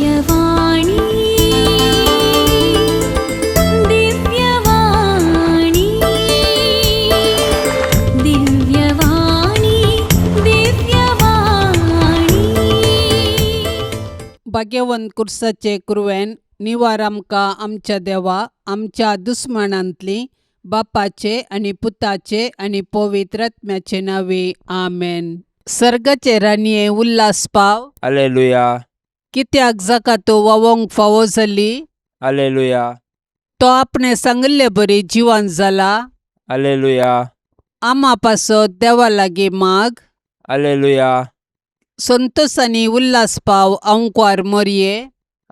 दिव्यवाणी, दिव्यवाणी, दिव्यवाणी, दिव्यवाणी. भाग्यवंत कुर्साचे कुरवेन निवार आमकां आमच्या देवा आमच्या दुस्मानांतली बापाचे आनी पुताचे आनी पवित्र आत्म्याचे नांवे आमेन. सर्गाचे राणये उल्हास पाव. अलेलुया. कित्याक जाका तो वावोंक फावो जाली. अलेलुया. तो आपणे सांगिल्ले बरी जिवन जाला. अलेलुया. आमा पासत देवा लागीं माग. अलेलुया. संतोसांनी उल्हास पाव आंकवार मोरये.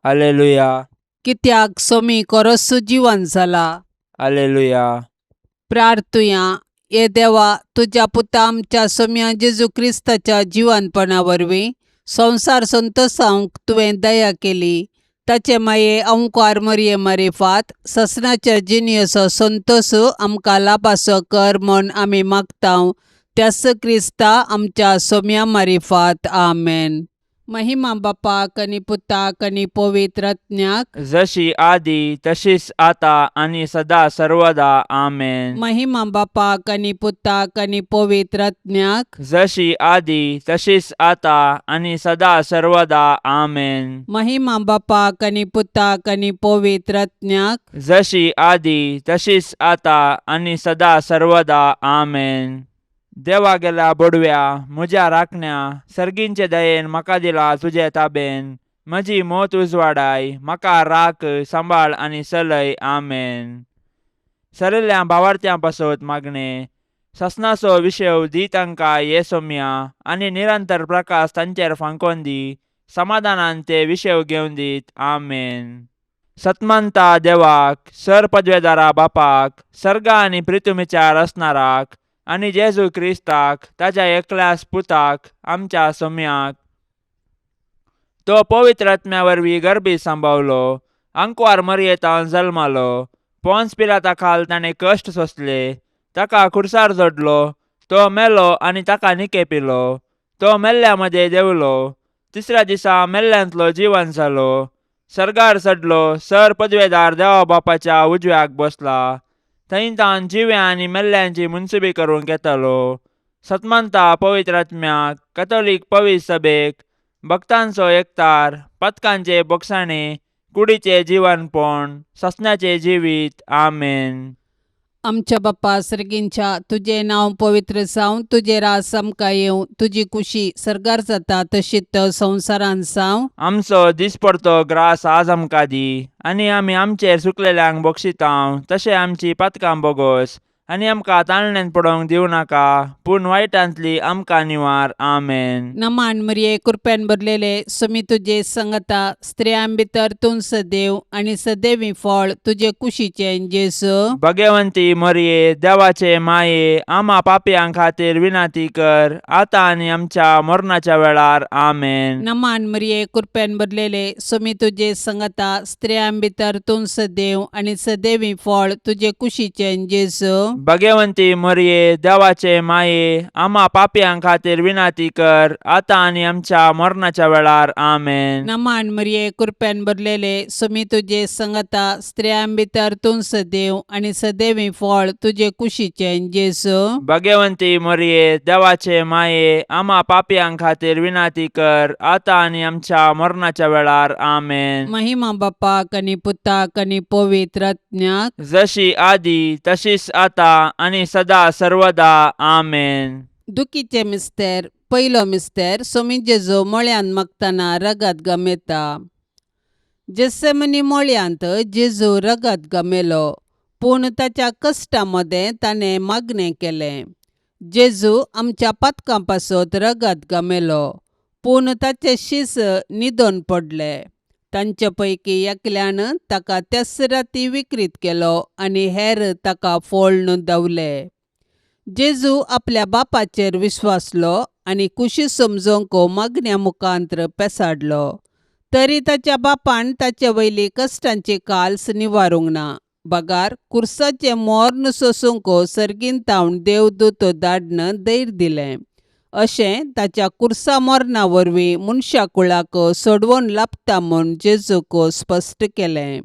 अलेलुया. कित्याक सोमी कोरसू जिवन जाला. अलेलुया. प्रार्थुया. हे देवा, तुज्या पुता आमच्या सोम्या जेजू क्रिस्ताच्या जिवनपणा वरवीं संवसार संतोसावंक तुवें दया केली. ताचे माये अंकार मरये मारिफात ससनाच्या जिणेचो संतोस आमकां लाभासो कर म्हूण आमी मागता त्यास क्रिस्ता आमच्या सोम्या मारिफात. आमेन. महिमा बापाक आनी पुताक आनी पवित्र आत्म्याक. जशी आदी तशीच आता आणि सदा सर्वदा. आमेन. महिमा बापाक आनी पुताक आनी पवित्र आत्म्याक. जशी आदी तशीच आता आणि सदा सर्वदा. आमेन. महिमा बापाक आनी पुताक आनी पवित्र आत्म्याक. जशी आदी तशीच आता आणि सदा सर्वदा. आमेन. देवा गेल्या बोडव्या म्हज्या राखण्या, सर्गींचे दयेन म्हाका दिला तुजे ताबेन. म्हजी मोत उजवाडाय, म्हाका राख, सांबाळ आनी चलय. आमेन. सरिल्ल्या भावार्थ्यां पासत मागणें. ससनाचो विशेव दी तांकां ये सोम्या आनी निरंतर प्रकाश तांचेर फांकोन दी. समाधानान ते विशेव घेवन दीत. आमेन. सतमंता देवाक, सर पदवेदारा बापाक, सर्गा आनी प्रितुमीच्या रचणाराक आनी जेजू क्रिस्ताक ताज्या एकल्याच पुताक आमच्या सोम्याक, तो पवित्र आत्म्या वरवीं गर्भी सांबावलो, आंकवार मरयेतान जल्मालो, पोन्स पिलाता खाल ताणें कश्ट सोंसले, ताका खुर्सार जोडलो, तो मेलो आनी ताका निकेपिलो, तो मेल्ल्या मदें देंवलो, तिसऱ्या दिसा मेल्ल्यांतलो जिवन जालो, सर्गार चडलो, सर पदवेदार देवा बापाच्या उजव्याक बसला, थंय तावन जिव्या आनी मेल्ल्यांची मुनसुबी करूंक येतालो. सतमंता पवित्र आत्म्याक, कथोलीक पवित्र सभेक, भक्तांचो एकतार, पथकांचे बोगसाणे, कुडीचे जिवनपण, ससनाचें जिवीत. आमेन. आमच्या बाप्पा सर्गींच्या, तुजें नांव पवित्र जावं, तुजें रास आमकां येवं, तुजी कुशी सर्गार जाता तशीच संवसारांत जावं. आमचो दिसपडतो ग्रास आज आमकां दी आनी आमी आमचेर चुकलेल्यांक बक्षितांव तशें आमची पातकां बोगोस आनी आमकां ताळण्यांत पडोवंक दिवं नाका, पूण वायटांतली आमकां निवार. आमेन. नमान मरिये, कृपेन भरलेले, सुमी तुजे संगता, स्त्रियां भितर तूं सदैव आनी सदैवी फळ तुजे कुशीचें जेजू. भगवंती मरये, देवाचे माये, आमा पापयां खातीर विनंती कर आतां आनी आमच्या मरणाच्या वेळार. आमेन. नमान मरिये, कृपेन भरलेले, सुमी तुजे संगता, स्त्रियां भितर तूं सदैव आनी सदैवी फळ तुजे कुशीचें जेजू. भगवंती मरये, देवाचे माये, आमा पापयां खातीर विनंती कर आतां आनी आमच्या मरणाच्या वेळार. आमेन. नमान मरिये, कृपेन भरलेले, सुमी तुजे संगता, स्त्रियां भितर तूं सदैव आनी सदैवी फळ तुजे कुशीचें जेजू. भगवंती मरये, देवाचे माये, आमा पापयां खातीर विनंती कर आतां आनी आमच्या मरणाच्या वेळार. आमेन. महिमा बापाक आनी पुताक आनी पवित्र आत्म्याक. जशी आदी तशीच आता आनी सदा सर्वदा. आमेन. दुखीचे मिस्तेर. पयलो मिस्तेर. सोमी जेजू मळ्यांत मागतना रगत गमेता. जेसेमनी मळ्यांत जेजू रगत गमेलो, पूण ताच्या कश्टा मदें ताणें मागणें केलें. जेजू आमच्या पातकां पासत रगत गमेलो, पूण ताचे शीस न्हिदोन पडले. तांचे पैकी एकल्यान ताका त्याच राती विक्रीत केलो आनी हेर ताका फोळ्ण धांवले. जेजू आपल्या बापाचेर विश्वासलो आनी कुशी समजोवंक मागण्या मुखांत्र पेसाडलो. तरी ताच्या बापान ताचे वयली कश्टांची काल्स निवारूंक ना, बगार कुर्साचें मोर्न सोसूंक सर्गीन तावन देवदूत धाडन धैर्य दिलें. अशें ताच्या कुर्सा मरणा वरवीं मनशा कुळाक सोडवण लाबता म्हूण जेजूक स्पश्ट केलें.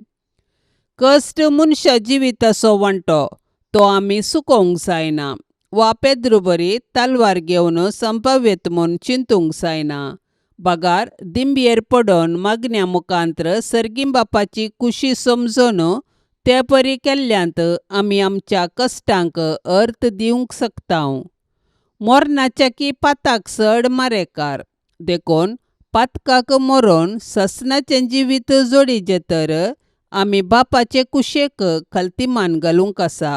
कश्ट मनशा जिविताचो वांटो, तो आमी चुकोवंक जायना वा पेद्रू बरी तलवार घेवन संभाव्यत म्हूण चिंतूंक जायना. बगार दिंबयेर पडून मागण्या मुखांत्र सर्गीं बापाची खुशी समजून ते परी केल्ल्यांत आमी आमच्या कश्टांक अर्थ दिवंक शकता. मरणाच्या की पाताक चड मारेकार, देखून पातकाक मरोन ससनाचें जिवीत जोडीचें तर आमी बापाचे कुशेक खलतीमान घालूंक आसा.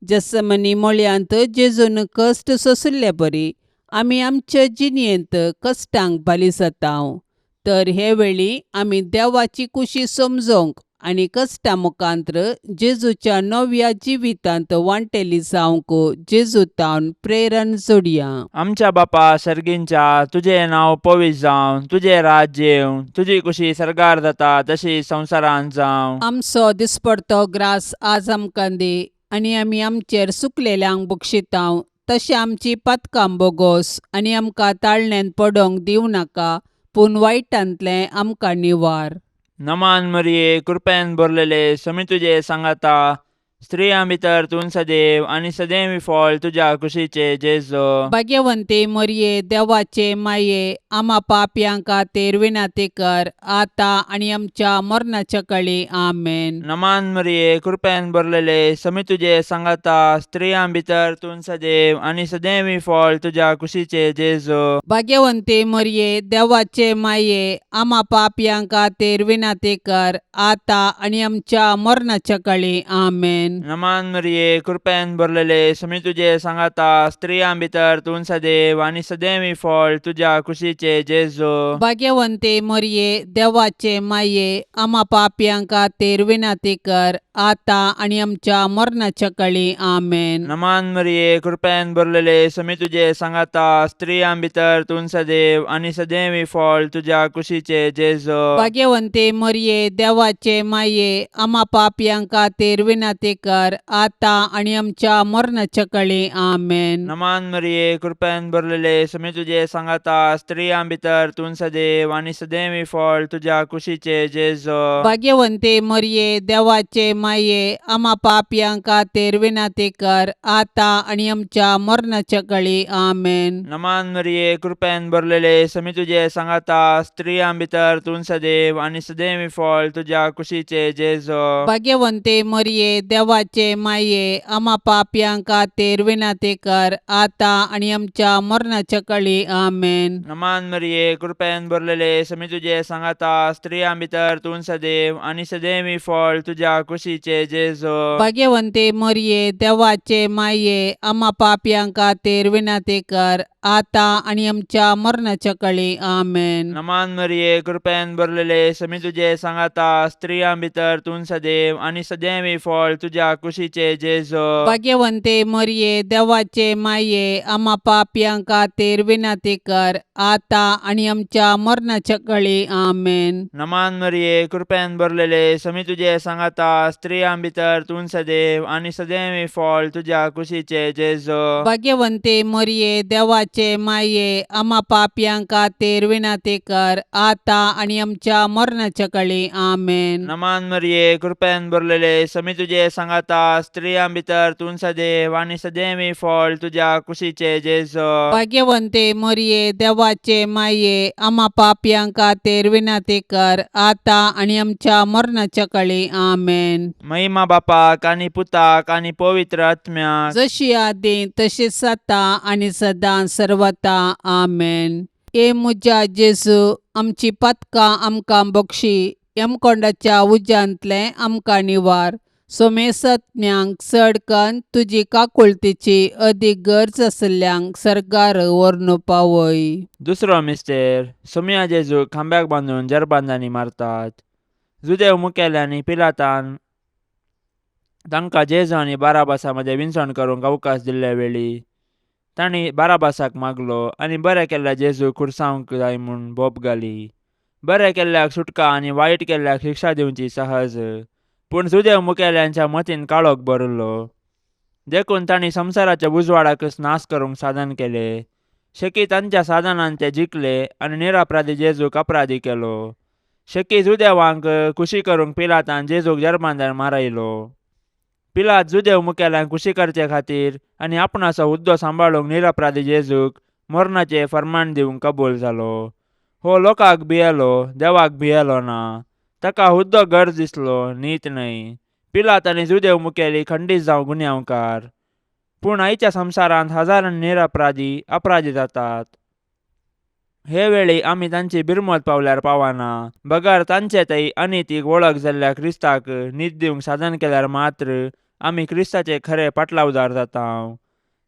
जसमनी मळयांत जेजून कश्ट सोंशिल्ले बरी आमी आमचे जिणेंत कश्टांक बाली जाता. तर हे वेळी आमी देवाची कुशी समजूंक आनी कश्टां मुखांत्र जेजूच्या नव्या जिवितांत वांटेली जावंक जेजू तावन प्रेरण जोडया. आमच्या बापा सर्गींच्या, तुजें नांव पवित्र जावं, तुजें राज्य येवं, तुजी कुशी सर्गार जाता तशी संवसारांत जावं. आमचो दिसपडतो ग्रास आज आमकां दी आनी आमी आमचेर सुकलेल्यांक बक्षितांव तशें आमची पातकां बोगोस आनी आमकां ताळण्यांत पडोंक दिवं नाका, पूण वायटांतलें आमकां निवार. नमान मरिये, कृपेन भरलेले, समी तुजे सांगाता, स्त्रियां भितर तूं सदैव आनी सदैव फळ तुज्या कुशीचे जेजो. भाग्यवंती मरिये, देवाचे माये, आमा पापयां खातीर विनंती कर, आतां आनी आमच्या मरणाच्या कळी. आमेन. नमान मरिये, कृपेन भरलेले, समी तुजे सांगाता, स्त्रियां भितर तूं सदैव आनी सदैव फळ तुज्या कुशीचे जेजो. भाग्यवंती मरिये, देवाचे माये, आमा पापयां खातीर विनंती कर, आतां आनी आमच्या मरणाच्या कळी. आमेन. नमान मरिये, कृपेन भरलेले, समी तुजे सांगाता, स्त्रियां भितर तूं सदैव आनी सदैव फळ तुज्या कुशीचे जेजो. भाग्यवंती मरिये, देवाचे माये, आमा पापयां खातीर विनंती कर, आतां आनी आमच्या मरणाच्या कळी. आमेन. नमान मरिये, कृपेन भरलेले, समी तुजे सांगाता, स्त्रियां भितर तूं सदैव आनी सदैव फळ तुज्या कुशीचे जेजो. भाग्यवंती मरिये, देवाचे माये, आमा पापयां खातीर विनंती कर, आतां आनी आमच्या मरणाच्या कळी. आमेन. नमान मरिये, कृपेन भरलेले, समी तुजे सांगाता, स्त्रियां भितर तूं सदैव आनी सदैव फळ तुज्या कुशीचे जेजो. भाग्यवंती मरिये, देवाचे माये, आमा पापयां खातीर विनंती कर, आतां आनी आमच्या मरणाच्या कळी. आमेन. नमान मरिये, कृपेन भरलेले, समी तुजे सांगाता, स्त्रियां भितर तूं सदैव आनी सदैव फळ तुज्या कुशीचे जेजो. भाग्यवंती मरिये, देवाचे माये, आमा पापयां खातीर विनंती कर, आतां आनी आमच्या मरणाच्या कळी. आमेन. नमान मरिये, कृपेन भरलेले, समी तुजे सांगाता, स्त्रियां भितर तूं सदैव आनी सदैव फळ तुज्या कुशीचे जेजो. भाग्यवंती मरिये, देवाचे माये, आमा पापयां खातीर विनंती कर, आतां आनी आमच्या मरणाच्या कळी. आमेन. नमान मरिये, कृपेन भरलेले, समी तुजे सांगाता, स्त्रियां भितर तूं सदैव आनी सदैव फळ तुज्या कुशीचे जेजो. भाग्यवंती मरिये, देवाचे माये, आमा पापयां खातीर विनंती कर, आतां आनी आमच्या मरणाच्या कळी. आमेन. नमान मरिये, कृपेन भरलेले, समी तुजे सांगाता, स्त्रियां भितर तूं सदैव आनी सदैव फळ तुज्या कुशीचे जेजो. भाग्यवंती मरिये, देवाचे माये, आमा पापयां खातीर विनंती कर, आतां आनी आमच्या मरणाच्या कळी. आमेन. नमान मरिये, कृपेन भरलेले, समी तुजे सांगाता, स्त्रियां भितर तूं सदैव आनी सदैव फळ तुज्या कुशीचे जेजो. भाग्यवंती मरिये, देवाचे माये, आमा पापयां खातीर विनंती कर, आतां आनी आमच्या मरणाच्या कळी. आमेन. महिमा बापाक आनी पुताक आनी पवित्र आत्म्याक, जशी आदी तशीच आतां आनी सदां सर्वता. आमेन. ए म्हज्या जेजू, आमची पातकां आमकां बक्षी, यमकोंडाच्या उज्यांतलें आमकां निवार, सोमेसत्म्यांक चड कन्न तुजी काकुळतीची अदीक गरज आशिल्ल्यांक सर्गार व्हरून पावय. दुसरो मिस्तेर. सोमया जेजूक खांब्याक बांदून जरबांदांनी मारतात. जुदेव मुखेल्यांनी पिलातान तांकां जेजू आनी बाराबासा मदें विनसण करूंक अवकाश दिल्ले वेळी तांणी बाराबासाक मागलो आनी बरें केल्ल्या जेजूक खुर्सावंक जाय म्हूण बोब घाली. बरें केल्ल्याक सुटका आनी वायट केल्ल्याक शिक्षा दिवची सहज, पूण जुदेव मुखेल्यांच्या मतीन काळोख भरिल्लो, देखून तांणी संवसाराच्या उजवाडाकच नाश करूंक साधन केलें. शेकी तांच्या साधनान ते जिखले आनी निरअपराधी जेजूक अपराधी केलो. शेकी जुदेवांक खुशी करूंक पिलातान जेजूक जर्मांदार मारायलो. पिलात जुदेव मुखेल्यांक खुशी करचे खातीर आनी आपणाचो हुद्दो सांबाळूंक निरअपराधी जेजूक मरणाचें फर्मान दिवंक कबूल जालो. हो लोकांक भियेलो, देवाक भियेलो ना. ताका हुद्दो गरज दिसलो, नीत न्हय. पिलात आनी जुदेव मुखेली खंडीत जावं गुन्यांवकार. पूण आयच्या संवसारांत हजारांनी निरअपराधी अपराधी जातात. हे वेळी आमी तांची बिरमत पावल्यार पावना, बगर तांचे थंय अनितीक वळख जाल्ल्या क्रिस्ताक नीत दिवंक साधन केल्यार मात्र आमी क्रिस्ताचे खरे पाटलावदार जाता.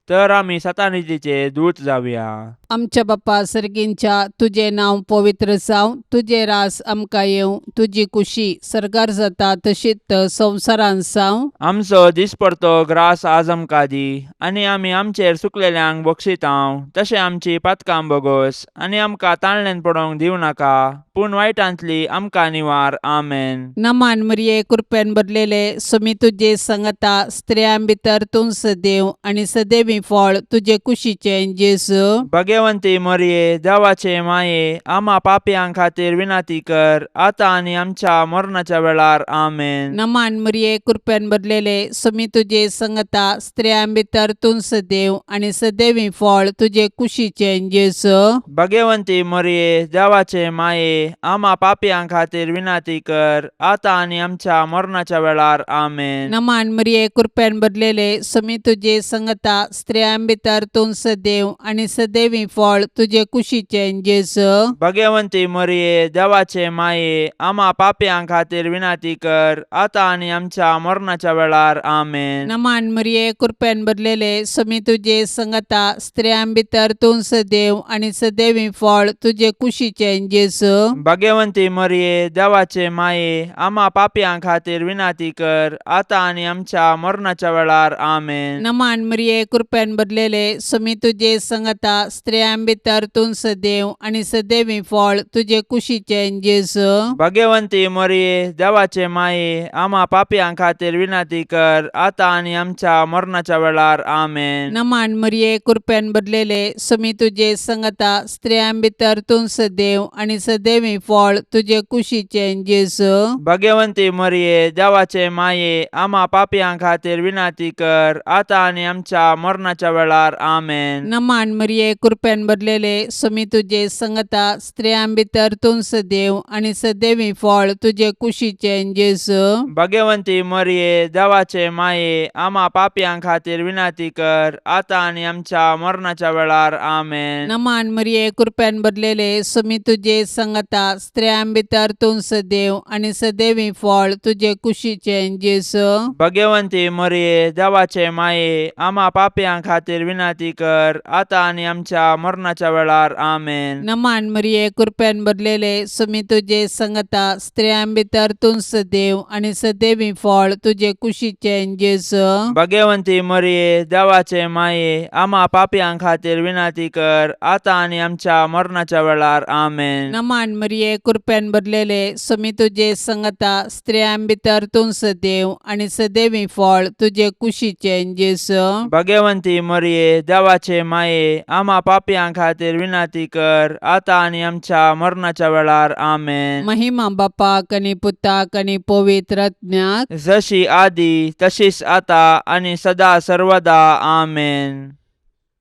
तर आमी सतानितीचे दूत जावया. आमच्या बापा सर्गींच्या, तुजें नांव पवित्र जावं, तुजें रास आमकां येवं, तुजी कुशी सर्गार जाता तशीच संवसारांत जावं. आमचो दिसपडतो ग्रास आज आमकां दी आनी आमी आमचेर चुकलेल्यांक बक्षितांव तशें आमची पातकां बोगोस आनी आमकां ताळण्यान पडोवंक दिवं नाका, पूण वायटांतली आमकां निवार. आमेन. नमान मरिये, कृपेन भरलेले, स्वामी तुजे संगता, स्त्रियां भितर तूं सदैव आनी सदैवी फळ तुजे कुशीचें जेजू. भगवंती मरिये, देवाचे माये, आमा पापयां खातीर विनंती कर, आतां आनी आमच्या मरणाच्या वेळार. आमेन. नमान मरिये, कृपेन भरलेले, स्वामी तुजे संगता, स्त्रियां भितर तूं सदैव आनी सदैवी फळ तुजे कुशीचें जेजू. भगवंती मरिये, देवाचे माये, आमा पापयां खातीर विनंती कर, आतां आनी आमच्या मरणाच्या वेळार. आमेन. नमान मरिये, कृपेन भरलेले, स्वामी तुजे संगता, स्त्रियां भितर तूं सदैव आनी सदैवी फळ तुजे कुशीचें जेजू. भगवंती मरिये, देवाचे माये, आमा पापयां खातीर विनंती कर, आतां आनी आमच्या मरणाच्या वेळार. आमेन. नमान मरिये, कृपेन भरलेले, स्वामी तुजे संगता, स्त्रियां भितर तूं सदैव आनी सदैवी फळ तुजे कुशीचें जेजू. भगवंती मरिये, देवाचे माये, आमा पापयां खातीर विनंती कर, आतां आनी आमच्या मरणाच्या वेळार. आमेन. नमान मरिये, कृपेन भरलेले, स्वामी तुजे संगता, स्त्रियां भितर तूं सदैव आनी सदैवी फळ तुजे कुशीचें जेजू. भगवंती मरिये, देवाचे माये, आमा पापयां खातीर विनंती कर, आतां आनी आमच्या मरणाच्या वेळार. आमेन. नमान मरिये, कृपेन भरलेले, स्वामी तुजे संगता, स्त्रियां भितर तूं सदैव आनी सदैवी फळ तुजे कुशीचें जेजू. भगवंती मरिये, देवाचे माये, आमा पापयां खातीर विनंती कर, आतां आनी आमच्या मरणाच्या वेळार. आमेन. नमान मरिये, कृपेन भरलेले, स्वामी तुजे संगता, स्त्रियां भितर तूं सदैव आनी सदैवी फळ तुजे कुशीचें जेजू. भगवंती मरिये, देवाचे माये, आमा पापयां खातीर विनंती कर, आतां आनी आमच्या मरणाच्या वेळार. आमेन. नमान मरिये, कृपेन भरलेले, स्वामी तुजे संगता, स्त्रियां भितर तूं सदैव आनी सदैवी फळ तुजे कुशीचें जेजू. भगवंती मरिये, देवाचे माये, आमा पापयां खातीर विनंती कर, आतां आनी आमच्या मरणाच्या वेळार. आमेन. नमान मरिये, कृपेन भरलेले, स्वामी तुजे संगता, स्त्रियां भितर तूं सदैव आनी सदैवी फळ तुजे कुशीचें जेजू. भगवंती मरिये, देवाचे माये, आमा पापयां खातीर विनंती कर, आतां आनी आमच्या मरणाच्या वेळार. आमेन. नमान मरिये, कृपेन भरलेले, स्वामी तुजे संगता, स्त्रियां भितर तूं सदैव आनी सदैवी फळ तुजे कुशीचें जेजू. भगवंती मरिये, देवाचे माये, आमा पापयां खातीर विनंती कर, आतां आनी आमच्या मरणाच्या वेळार. आमेन. महिमा बापाक आनी पुताक आनी पवित्र आत्म्याक, जशी आदी तशीच आता आनी सदा सर्वदा. आमेन.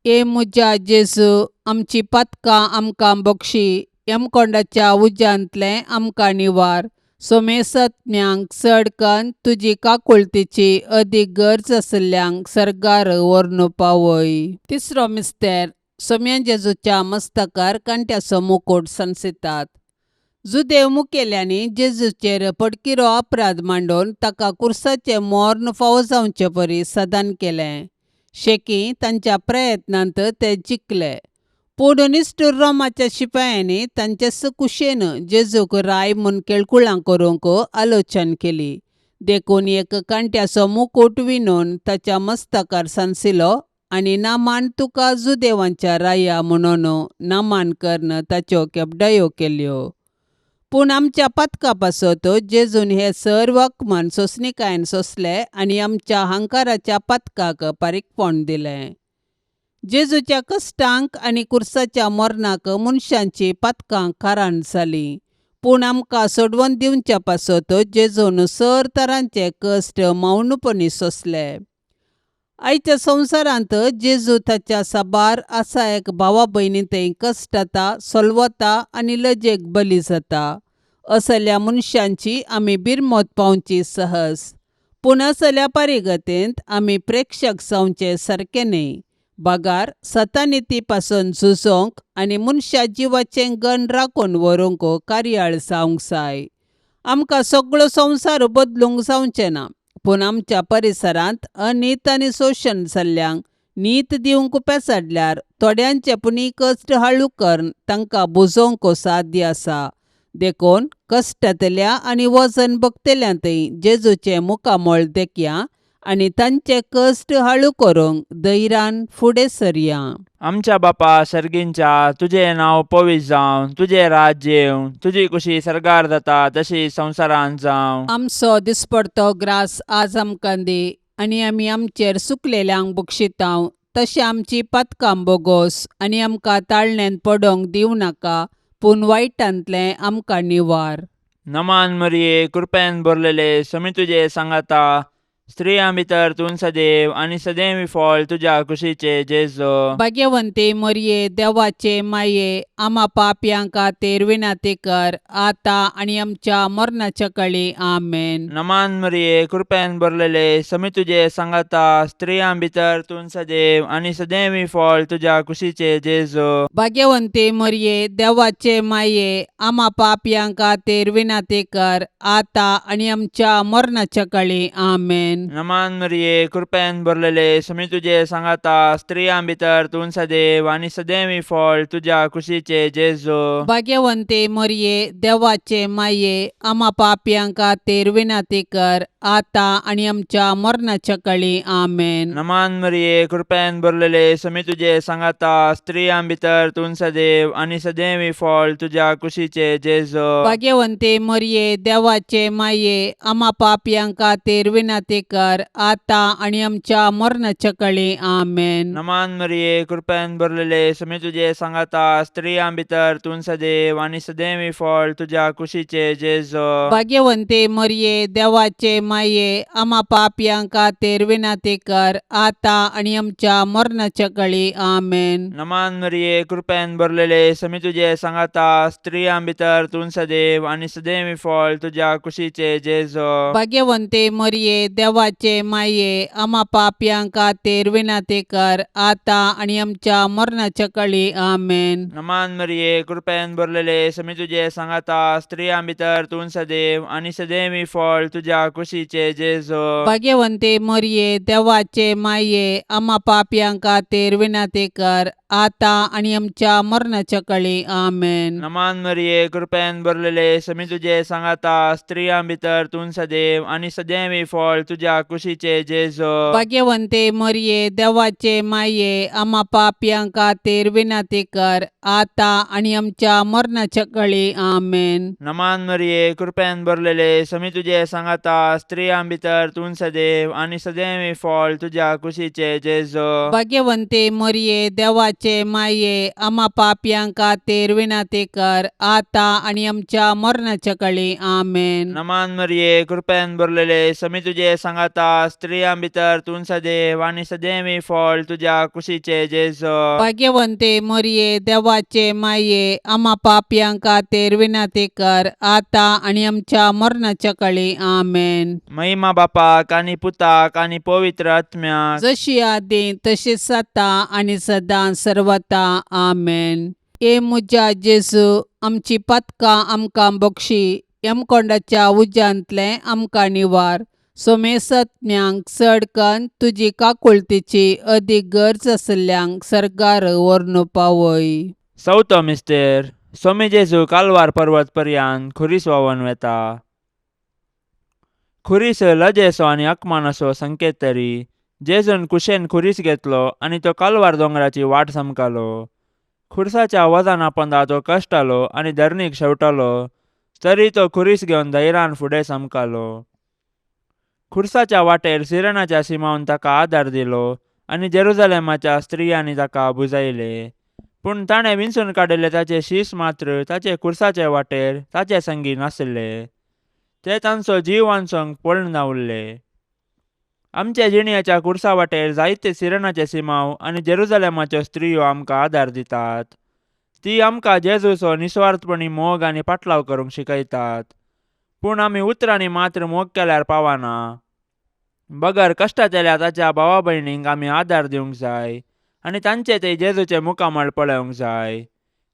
ए म्हज्या जेजू, आमची पातकां आमकां बक्षी, यमकोंडाच्या उज्यांतलें आमकां निवार, सोमेसत्म्यांक चड कन्न तुजी काकुळतीची अदीक गरज आशिल्ल्यांक सर्गार व्हरून पावय. तिसरो मिस्तेर, सोम्या जेजूच्या मस्तकार कांट्याचो मुकूट सांसितात. जुदेव मुखेल्यांनी जेजूचेर पडकिरो अपराध मांडून ताका कुर्साचें मर्ण फावो जावचे परी सदान केलें. शेकी तांच्या प्रयत्नांत ते जिखले, पूण निश्ठूर रोमाच्या शिपायांनी तांचेच कुशेन जेजूक राय म्हूण केळकुळां करूंक आलोचन केली. देखून एक कांट्याचो मुकूट विणून ताच्या मस्तकार सांसिलो आनी नामान तुका जुदेवांच्या राया म्हणून नामान करून ताच्यो केपडायो केल्यो. पूण आमच्या पातका पासत जेजून हे सर्व अपमान सोंसणिकायेन सोंसले आनी आमच्या हंकाराच्या पातकाक पारीकपण दिलें. जेजूच्या कश्टांक आनी कुर्साच्या मरणाक मनशांची पातकां कारण जालीं पूण आमकां सोडवून दिवच्या पासत जेजून सर तरांचे कश्ट मौनपणी सोंसले. आयच्या संवसारांत जेजू ताच्या साबार आसा एक भावा भयणी थंय कश्टता सोलवता आनी लजेक बली जाता. असल्या मनशांची आमी बिरमत पावची सहज पूण असल्या परिगतेंत आमी प्रेक्षक जावचे सारकें न्हय बगार सतानिती पासून झुजोंक आनी मनशा जिवाचें गण राखून व्हरूंक कार्याळ जावंक जाय. आमकां सगळो संवसार बदलूंक जावचें ना पूण आमच्या परिसरांत अनीत आनी शोशण जाल्ल्यांक नीत दिवंक पेसाडल्यार थोड्यांचे पुणी कश्ट हाळू करून तांकां बुजोवंक साध्य आसा. देखून कश्टांतल्या आनी वजन भोगतल्या थंय जेजूचें मुखामळ देखया आनी तांचे कश्ट हाळू करूंक धैर्यान फुडें सरया. आमच्या बापा सर्गींच्या तुजें नांव पवित्र जावं, तुजें राज्य येवं, तुजी कुशी सर्गार जाता तशी संवसारांत जावं. आमचो दिसपडतो ग्रास आज आमकां दी आनी आमी आमचेर सुकलेल्यांक बक्षितांव तशें आमची पातकां बोगोस आनी आमकां ताळण्यांत पडोंक दिवं नाका पूण वायटांतलें आमकां निवार. नमान मरिये, कृपेन भरलेले, समी तुजे सांगाता, स्त्रियां भितर तूं सदैव आनी सदैव फळ तुज्या कुशीचे जेजू. भाग्यवंती मरये देवाचे माये आमा पापयां खातीर विनंती कर आतां आनी आमच्या मरणाच्या कळी. आमेन. नमान मरिये, कृपेन भरलेले, समी तुजे सांगाता, स्त्रियां भितर तूं सदैव आनी सदैव फळ तुज्या कुशीचे जेजू. भाग्यवंती मरये देवाचे माये आमा पापयां खातीर विनंती कर आतां आनी आमच्या मरणाच्या कळी. आमेन. नमान मरिये, कृपेन भरलेले, समी तुजे सांगाता, स्त्रियां भितर तूं सदैव आनी सदैव फळ तुज्या कुशीचे जेजू. भाग्यवंती मरये देवाचे माये आमा पापयां खातीर विनंती कर आतां आनी आमच्या मरणाच्या कळी. आमेन. नमान मरिये, कृपेन भरलेले, समी तुजे सांगाता, स्त्रियां भितर तूं सदैव आनी सदैव फळ तुज्या कुशीचे जेजू. भाग्यवंती मरये देवाचे माये आमा पापयां खातीर विनंती कर आतां आनी आमच्या मरणाच्या कळी. आमेन. नमान मरिये, कृपेन भरलेले, समी तुजे सांगाता, स्त्रियां भितर तूं सदैव आनी सदैव फळ तुज्या कुशीचे जेजू. भाग्यवंती मरये देवाचे माये आमा पापयां खातीर विनंती कर आतां आनी आमच्या मरणाच्या कळी. आमेन. नमान मरिये, कृपेन भरलेले, समी तुजे सांगाता, स्त्रियां भितर तूं सदैव आनी सदैव फळ तुज्या कुशीचे जेजू. भाग्यवंती मरये देवाचे माये आमा पापयां खातीर विनंती कर आतां आनी आमच्या मरणाच्या कळी. आमेन. नमान मरिये, कृपेन भरलेले, समी तुजे सांगाता, स्त्रियां भितर तूं सदैव आनी सदैव फळ तुज्या कुशीचे जेजू. भाग्यवंती मरये देवाचे माये आमा पापयां खातीर विनंती कर आतां आनी आमच्या मरणाच्या कळी. आमेन. नमान मरिये, कृपेन भरलेले, समी तुजे सांगाता, स्त्रियां भितर तूं सदैव आनी सदैव फळ तुज्या कुशीचे जेजू. भाग्यवंती मरये देवाचे माये आमा पापयां खातीर विनंती कर आतां आनी आमच्या मरणाच्या कळी. आमेन. नमान मरिये, कृपेन भरलेले, समी तुजे सांगाता, स्त्रियां भितर तूं सदैव आनी सदैव फळ तुज्या कुशीचे जेजू. भाग्यवंती मरये देवाचे माये आमा पापयां खातीर विनंती कर आतां आनी आमच्या मरणाच्या कळी. आमेन. नमान मरिये, कृपेन भरलेले, समी तुजे सांगाता, स्त्रियां भितर तूं सदैव आनी सदैव फळ तुज्या कुशीचे जेजू. भाग्यवंती मरये देवाचे माये आमा पापयां खातीर विनंती कर आतां आनी आमच्या मरणाच्या कळी. आमेन. महिमा बापाक आनी पुताक आनी पवित्र आत्म्याक, जशी आदी तशीच आतां आनी सदां सर्वता. आमेन. ए म्हज्या जेजू आमची पातकां आमकां बक्षी यमकोंडाच्या उज्यांतलें आमकां निवार सोमेसत्म्यांक चड कन्न तुजी काकुळतीची अदीक गरज आशिल्ल्यांक सर्गार व्हरून पावय. चवथो मिस्तेर, सोमी जेजू कालवार पर्वत पर्यान खुरीस व्हांवन वेता. खुरीस लजेचो आनी अकमानाचो संकेत तरी जेजून कुशेन खुरीस घेतलो आनी तो कालवार दोंगराची वाट समकालो. खुरसाच्या वजना पोंदा तो कश्टालो आनी धरणीक शेवटालो तरी तो खुरीस घेवन धैर्यान फुडें समकालो. खुरसाच्या वाटेर सिरणाच्या सिमावन ताका आदार दिलो आनी जेरुजालेमाच्या स्त्रियांनी ताका बुजायले. पूण ताणें विंचून काडिल्ले ताचे शीस मात्र ताचे कुर्साचे वाटेर ताचे संगी नासले. ते तांचो जीव वांचोवंक पळून उरले. आमच्या जिणयाच्या कुर्सा वाटेर जायते सिरनाचे सिमांव आनी जेरुजालेमाच्यो स्त्रियो आमकां आदार दितात. ती आमकां जेजूचो निस्वार्थपणी मोग आनी पाटलाव करूंक शिकयतात. पूण आमी उतरांनी मात्र मोग केल्यार पावना. बगर कश्टांतल्या ताच्या भावा भयणींक आमी आदार दिवंक जाय आनी तांचे ते जेजूचे मुखामळ पळोवंक जाय.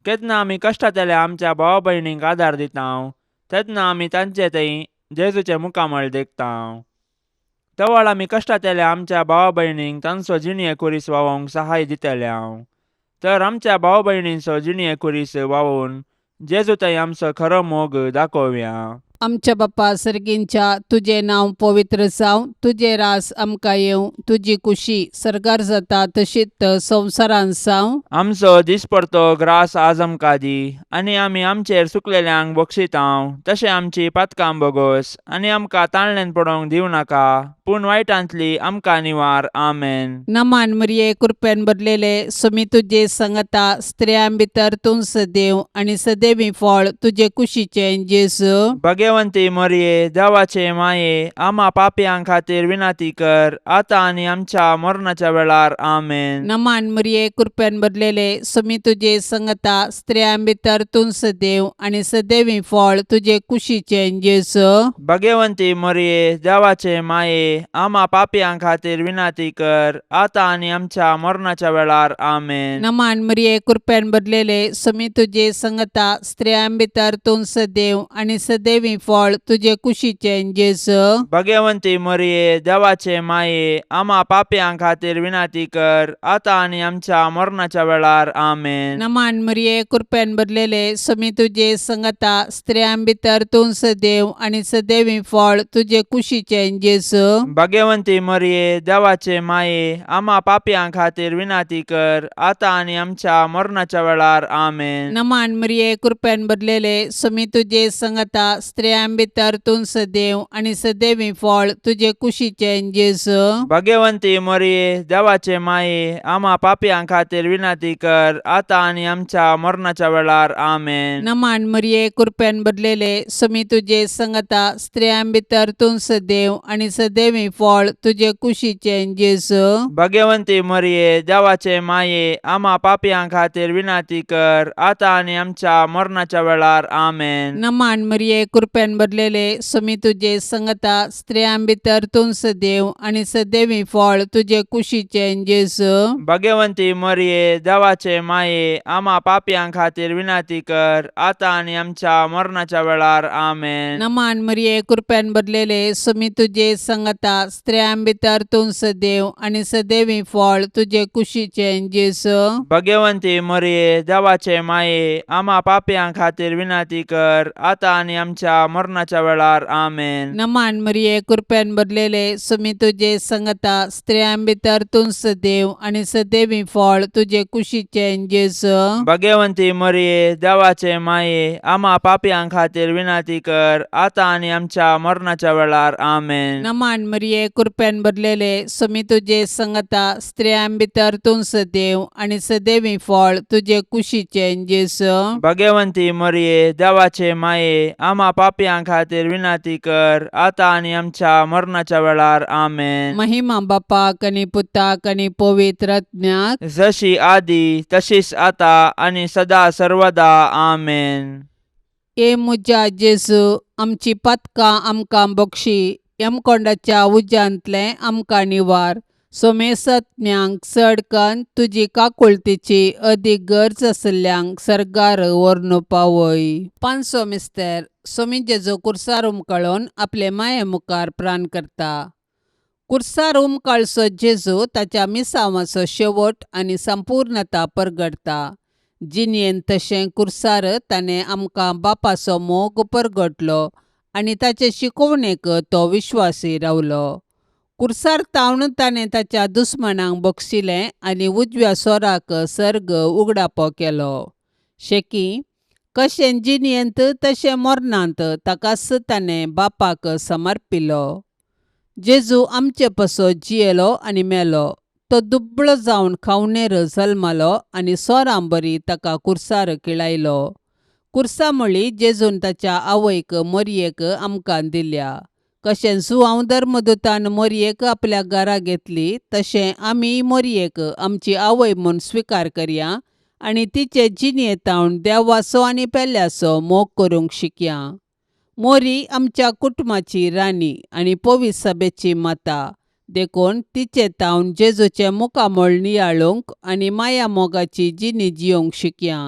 केन्ना आमी कश्टांतल्या आमच्या भावा भयणींक आदार दिता तेन्ना आमी तांचे थंय जेजूचे मुखामळ देखता. तवळ आमी कश्टांतल्या आमच्या भावा भयणींक तांचो जिणये कुरीस वावोवंक सहाय दितले. तर आमच्या भाव भयणींचो जिणये कुरीस वावोवन जेजू थंय आमचो खरो मोग दाखोवया. आमच्या बाप्पा सर्गींच्या, तुजें नांव पवित्र जावं, तुजें रास आमकां येवं, तुजी कुशी सर्गार जाता तशीच संवसारांत जावं. आमचो दिसपडतो ग्रास आज आमकां दी आनी आमी आमचेर सुकलेल्यांक बक्षितांव तशें आमची पातकां बोगोस आनी आमकां ताणल्यान पडोवंक दिवं नाका पूण वायटांतली आमकां निवार. आमेन. नमान मरिये, कृपेन भरलेले, सुमी तुजे संगता, स्त्रियां भितर तूं सदैव आनी सदैवी फळ तुजे कुशीचें जेजू. भगवंती मरिये, देवाचे माये, आमा पापयां खातीर विनंती कर आतां आनी आमच्या मरणाच्या वेळार. आमेन. नमान मरिये, कृपेन भरलेले, सुमी तुजे संगता, स्त्रियां भितर तूं सदैव आनी सदैवी फळ तुजे कुशीचें जेजू. भगवंती मरिये, देवाचे माये, आमा पापयां खातीर विनंती कर आतां आनी आमच्या मरणाच्या वेळार. आमेन. नमान मरिये, कृपेन भरलेले, सुमी तुजे संगता, स्त्रियां भितर तूं सदैव आनी सदैवी फळ तुजे कुशीचें जेजू. भगवंती मरिये, देवाचे माये, आमा पापयां खातीर विनंती कर आतां आनी आमच्या मरणाच्या वेळार. आमेन. नमान मरिये, कृपेन भरलेले, सुमी तुजे संगता, स्त्रियां भितर तूं सदैव आनी सदैवी फळ तुजे कुशीचें जेजू. भगवंती मरिये, देवाचे माये, आमा पापयां खातीर विनंती कर आतां आनी आमच्या मरणाच्या वेळार. आमेन. नमान मरिये, कृपेन भरलेले, सुमी तुजे संगता, स्त्रियां भितर तूं सदैव आनी सदैवी फळ तुजे कुशीचें जेजू. भगवंती मरिये, देवाचे माये, आमा पापयां खातीर विनंती कर आतां आनी आमच्या मरणाच्या वेळार. आमेन. नमान मरिये, कृपेन भरलेले, सुमी तुजे संगता, स्त्रियां भितर तूं सदैव आनी सदैवी फळ तुजे कुशीचें जेजू. भगवंती मरिये, देवाचे माये, आमा पापयां खातीर विनंती कर आतां आनी आमच्या मरणाच्या वेळार. आमेन. नमान मरिये, कृपेन भरलेले, सुमी तुजे संगता, स्त्रियां भितर तूं सदैव आनी सदैवी फळ तुजे कुशीचें जेजू. भगवंती मरिये, देवाचे माये, आमा पापयां खातीर विनंती कर आतां आनी आमच्या मरणाच्या वेळार. आमेन. नमान मरिये, कृपेन भरलेले, सुमी तुजे संगता, स्त्रियां भितर तूं सदैव आनी सदैवी फळ तुजे कुशीचें जेजू. भगवंती मरिये, देवाचे माये, आमा पापयां खातीर विनंती कर आतां आनी आमच्या मरणाच्या वेळार. आमेन. नमान मरिये, कृपेन भरलेले, सुमी तुजे संगता, स्त्रियां भितर तूं सदैव आनी सदैवी फळ तुजे कुशीचें जेजू. भगवंती मरिये, देवाचे माये, आमा पापयां खातीर विनंती कर आतां आनी आमच्या मरणाच्या वेळार. आमेन. नमान मरिये, कृपेन भरलेले, सुमी तुजे संगता, स्त्रियां भितर तूं सदैव आनी सदैवी फळ तुजे कुशीचें जेजू. भगवंती मरिये, देवाचे माये, आमा पापयां खातीर विनंती कर आतां आनी आमच्या मरणाच्या वेळार. आमेन. महिमा बापाक आनी पुताक आनी पवित्र आत्म्याक. जशी आदी तशीच आता आनी सदा सर्वदा. आमेन. ए म्हज्या जेजू, आमची पातकां आमकां बक्षी, यमकोंडाच्या उज्यांतलें आमकां निवार, सोमेसत्म्यांक चड कन्न तुजी काकुळतीची अदीक गरज आशिल्ल्यांक सर्गार व्हरून पावय. पांचवो मिस्तेर, सोमी जेजू कुर्सार उमकळून आपले माये मुखार प्राण करता. कुर्सार उमकाळचो जेजू ताच्या मिसांवाचो शेवट आनी संपूर्णता परगटता. जिणेंत तशें कुर्सार ताणें आमकां बापाचो मोग परगटलो आनी ताचे शिकोवणेक तो विश्वासी रावलो. कुर्सार तावन ताणें ताच्या दुस्मानांक बक्षिलें आनी उजव्या सोराक सर्ग उगडापो केलो. शेकी कशें जिणेंत तशें मरणांत ताकाच ताणें बापाक समर्पिलो. जेजू आमचे पासत जियेलो आनी मेलो. तो दुबळो जावन खावणेर जल्मालो आनी सोरांबरी ताका कुर्सार किळायलो. कुर्सा म्हळी जेजून ताच्या आवयक मोरयेक आमकां दिल्या. कशें जुआंव धर्मदूतान मोरयेक आपल्या घरा घेतली तशें आमीय मोरयेक आमची आवय म्हूण स्विकार करया आनी तिचे जिणेंतावन देवाचो आनी पेल्याचो मोग करूंक शिकया. मोरी आमच्या कुटुंबाची राणी आनी पवित्र सभेची माता देखून तिचे तावन जेजूचें मुखामळ नियाळूंक आनी माया मोगाची जिणी जियोंक शिकया.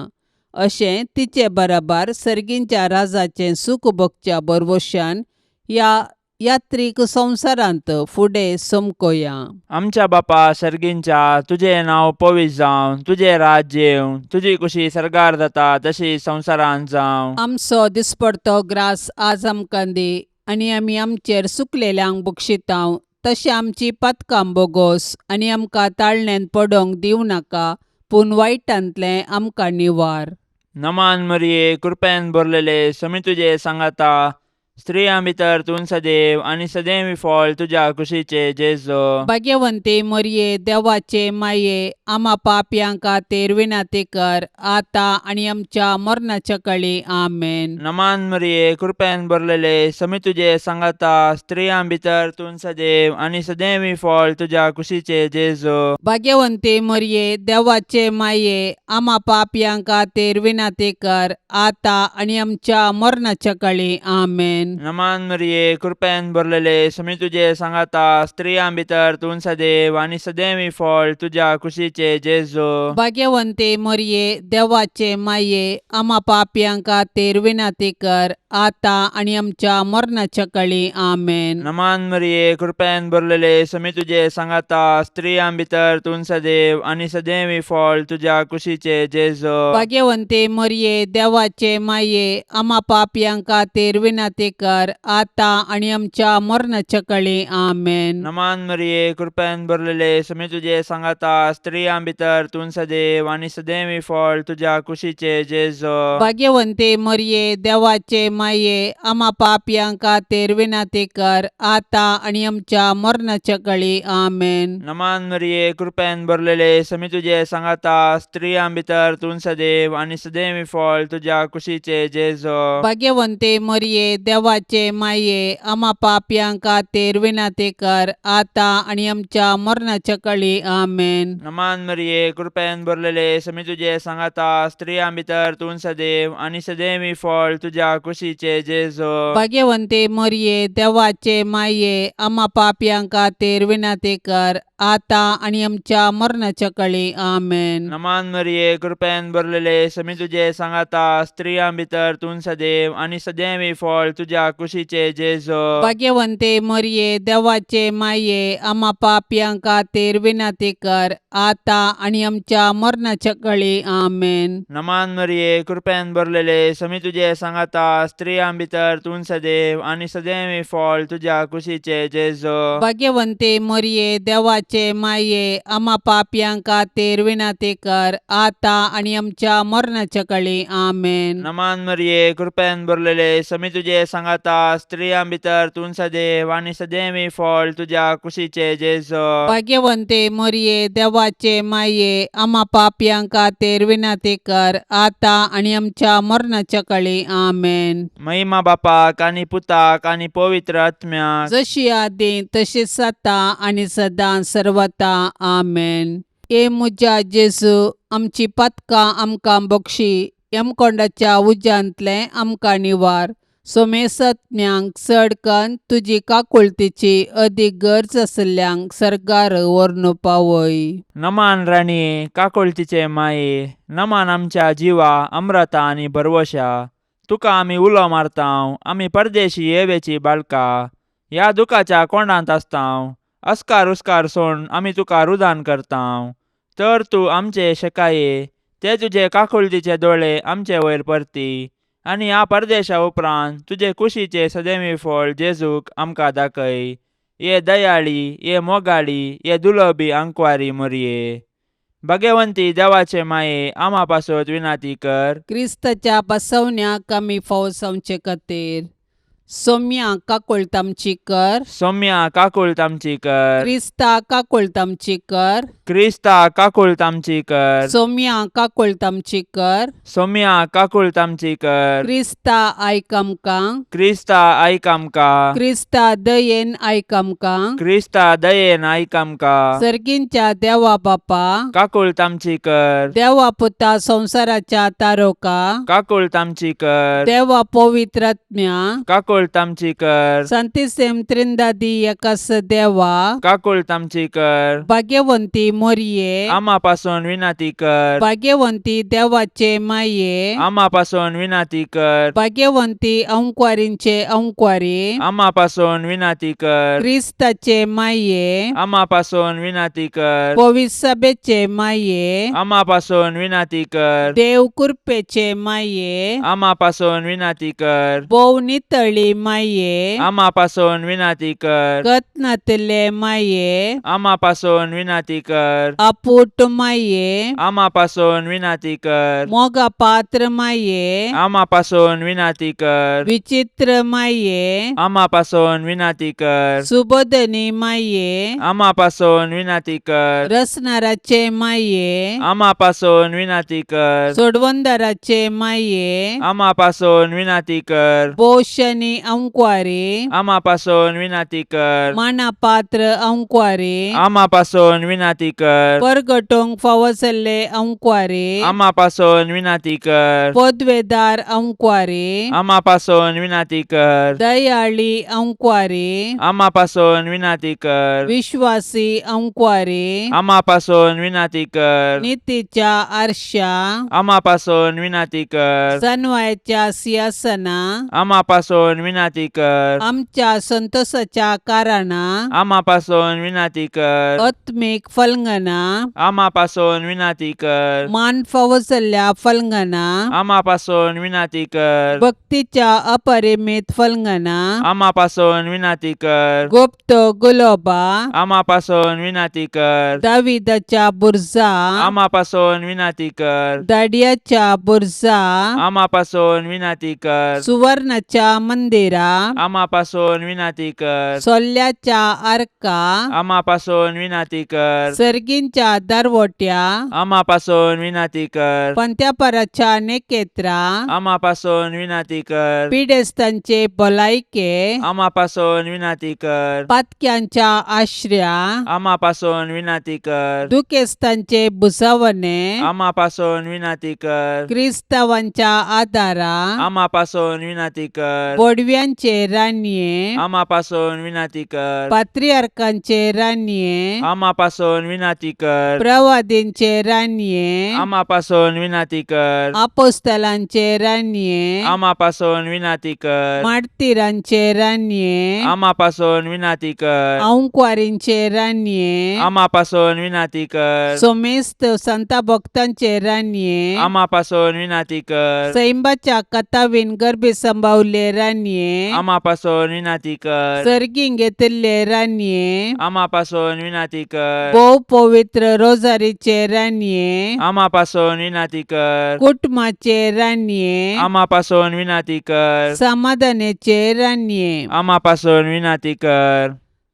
अशें तिचे बराबर सर्गींच्या राजाचें सूख भोगच्या भरवशान ह्या यात्रीक संवसारांत फुडें समकोया. आमच्या बापा सर्गींच्या, तुजें नांव पवित्र जावं, तुजें राज्य येवं, तुजी कुशी सर्गार जाता तशी संवसारांत जावं. आमचो दिसपडतो ग्रास आज आमकां दी आनी आमी आमचेर सुकलेल्यांक बक्षितांव तशें आमची पातकां बोगोस आनी आमकां ताळण्यांत पडोंक दिवं नाका पूण वायटांतलें आमकां निवार. नमान मरिये, कृपेन भरलेले, समी तुजे सांगाता, स्त्रियां भितर तूं सदैव आनी सदैव फळ तुज्या कुशीचे जेजू. भाग्यवंती मोरये, देवाचे माये, आमा पापयां खातीर विनंती कर आतां आनी आमच्या मरणाच्या कळी. आमेन. नमान मरिये, कृपेन भरलेले, समी तुजे सांगाता, स्त्रियां भितर तूं सदैव आनी सदैव फळ तुज्या कुशीचे जेजू. भाग्यवंती मोरये, देवाचे माये, आमा पापयां खातीर विनंती कर आतां आनी आमच्या मरणाच्या कळी. आमेन. नमान मरिये, कृपेन भरलेले, समी तुजे सांगाता, स्त्रियां भितर तूं सदैव आनी सदैव फळ तुज्या कुशीचे जेजू. भाग्यवंती मोरये, देवाचे माये, आमा पापयां खातीर विनंती कर आतां आनी आमच्या मरणाच्या कळी. आमेन. नमान मरिये, कृपेन भरलेले, समी तुजे सांगाता, स्त्रियां भितर तूं सदैव आनी सदैव फळ तुज्या कुशीचे जेजू. भाग्यवंती मोरये, देवाचे माये, आमा पापयां खातीर विनंती कर आतां आनी आमच्या मरणाच्या कळी. आमेन. नमान मरिये, कृपेन भरलेले, समी तुजे सांगाता, स्त्रियां भितर तूं सदैव आनी सदैव फळ तुज्या कुशीचे जेजू. भाग्यवंती मोरये, देवाचे माये, आमा पापयां खातीर विनंती कर आतां आनी आमच्या मरणाच्या कळी. आमेन. नमान मरिये, कृपेन भरलेले, समी तुजे सांगाता, स्त्रियां भितर तूं सदैव आनी सदैव फळ तुज्या कुशीचे जेजू. भाग्यवंती मोरये, देवाचे माये, आमा पापयां खातीर विनंती कर आतां आनी आमच्या मरणाच्या कळी. आमेन. नमान मरिये, कृपेन भरलेले, समी तुजे सांगाता, स्त्रियां भितर तूं सदैव आनी सदैव फळ तुज्या कुशीचे जेजू. भाग्यवंती मोरये, देवाचे माये, आमा पापयां खातीर विनंती कर आतां आनी आमच्या मरणाच्या कळी. आमेन. नमान मरिये, कृपेन भरलेले, समी तुजे सांगाता, स्त्रियां भितर तूं सदैव आनी सदैव फळ तुज्या कुशीचे जेजू. भाग्यवंती मोरये, देवाचे माये, आमा पापयां खातीर विनंती कर आतां आनी आमच्या मरणाच्या कळी. आमेन. नमान मरिये, कृपेन भरलेले, समी तुजे सांगाता, स्त्रियां भितर तूं सदैव आनी सदैव फळ तुज्या कुशीचे जेजू. भाग्यवंती मोरये, देवाचे माये, आमा पापयां खातीर विनंती कर आतां आनी आमच्या मरणाच्या कळी. आमेन. नमान मरिये, कृपेन भरलेले, समी तुजे सांगाता, स्त्रियां भितर तूं सदैव आनी सदैव फळ तुज्या कुशीचे जेजू. भाग्यवंती मोरये, देवाचे माये, आमा पापयां खातीर विनंती कर आतां आनी आमच्या मरणाच्या कळी. आमेन. महिमा बापाक आनी पुताक आनी पवित्र आत्म्याक, जशी आदी तशीच आतां आनी सदां सर्वता. आमेन. ए म्हज्या जेजू, आमची पातकां आमकां बक्षी, यमकोंडाच्या उज्यांतलें आमकां निवार, सोमेसत्म्यांक चड कन्न तुजी काकुळतीची अदीक गरज आशिल्ल्यांक सर्गार व्हरून पावय. नमान राणये, काकुळतीचे माये, नमान आमच्या जिवा अम्रता आनी भरवशा, तुका आमी उलो मारतांव, आमी परदेशी येवेची बाळका, ह्या दुखाच्या कोंडांत आसतांव, अस्कार उस्कार सोड आमी तुका रुदान करतांव, तर तूं आमचे शेकाये, ते तुजे काकुळतीचे दोळे आमचे वयर परती आनी ह्या परदेशा उपरांत तुजे कुशीचे सदैवी फळ जेजूक आमकां दाखय. ये दयाळी, ये मोगाळी, ये दुलबी आंकवारी मोरये, भाग्यवंती देवाचे माये, आमा पासत विनाती कर. क्रिस्ताच्या बसवण्याक आमी फावो जावचे खातीर. सोम्या काकुळट आमची कर. सोम्या काकुळट आमची कर. क्रिस्ता काकुळट आमची कर. क्रिस्ता काकुळट आमची कर. सोम्या काकुळट आमची कर. सोम्या काकुळट आमची कर. क्रिस्ता आयक आमकां. क्रिस्ता आयक आमकां. क्रिस्ता दयेन आयक आमकां. क्रिस्ता दयेन आयक आमकां. सर्गींच्या देवा बापा, काकुळट आमची कर. देवा पुता संवसाराच्या तारोका, काकुळट आमची कर. देवा पवित्रात्म्या, काकुळट आमची कर. संतिसेम त्रिंदादी एकास देवा, काकुळट आमची कर. भाग्यवंती मोरये, आमा पासून विनंती कर. भाग्यवंती देवाचे माये, आमा पासून विनंती कर. भाग्यवंती अंकवारींचे अंकवारी, आमा पासून विनंती कर. क्रिस्ताचे माये, आमा पासून विनंती कर. पविसभेचे माये, आमा पासून विनंती कर. देव कृपेचे माये, आमा पासून विनंती कर. भोव नितळी माये, आमा पासून विनंती कर. गतनातले माये, आमा पासून विनंती कर. आपूट माये, आमा पासून विनंती कर. मोगा पात्र माये, आमा पासून विनंती कर. विचित्र माये, आमा पासून विनंती कर. सुबोधनी माये, आमा पासून विनंती कर. रसनाराचे माये, आमा पासून विनंती कर. सोडवंदाराचे माये, आमा पासून विनंती कर. पोषणी अंकवारी, आमा पासून विनंती कर. मानापात्र अंकवारी, आमा पासून विनंती कर. परगटोंक फावसल्ले अंकवारी, आमा पासून विनंती कर. पदवेदार अंकवारी, आमा पासून विनंती कर. दयाळी अंकवारी, आमा पासून विनंती कर. विश्वासी अंकवारी, आमा पासून विनंती कर. नितीच्या आरशा, आमा पासून विनंती कर. सनवायच्या सिंहासना, आमा पासून विनंती कर. आमच्या संतोषाच्या कारणा, आमा पासून विनंती कर. आत्मीक फलंगना, आमा पासून विनंती कर. मान फावसल्ल्या फलंगना, आमा पासून विनंती कर. भक्तीच्या अपरिमित फलंगना, आमा पासून विनंती कर. गुप्त गुलोबा, आमा पासून विनंती कर. दाविदाच्या बुरजा, आमा पासून विनंती कर. दाडियाच्या बुरजा, आमा पासून विनंती कर. सुवर्णाच्या मंदिरा, आमा पासून विनंती कर. सोल्ल्याच्या आर्का, आमा पासून विनंती कर. सर्गींच्या दरवट्या, आमा पासून विनंती कर. पंत्यापराच्या नेकेत्रा, आमा पासून विनंती कर. पिडेस्तांचे भलायके, आमा पासून विनंती कर. पातक्यांच्या आश्र्या, आमा पासून विनंती कर. दुखेस्तांचे भुजवणे, आमा पासून विनंती कर. क्रिस्तावांच्या आदारा, आमा पासून विनंती कर. बोडव्यांचे रानये, आमा पासून विनंती कर. पात्रियार्कांचे रानये, आमा पासून विनंती कर. प्रवादींचे रानये, आमा पासून विनंती कर. आपोस्तलांचे रानये, आमा पासून विनंती कर. मार्तिरांचे रानये, आमा पासून विनंती कर. अंकवारींचे रानये, आमा पासून विनंती कर. सोमेस्त संता भक्तांचे रानये, आमा पासून विनंती कर. सैंबाच्या कथावीन गर्भी संभावले रानये, आमा पासून विनंती कर. सर्गीं घेतिल्ले रानये, आमा पासून विनंती कर. भोव पवित्र रोजारीचे रानये, आमा पासून विनंती कर. कुटुंबाचे रानये, आमा पासून विनंती कर. समाधानाचे रानये, आमा पासून विनंती कर.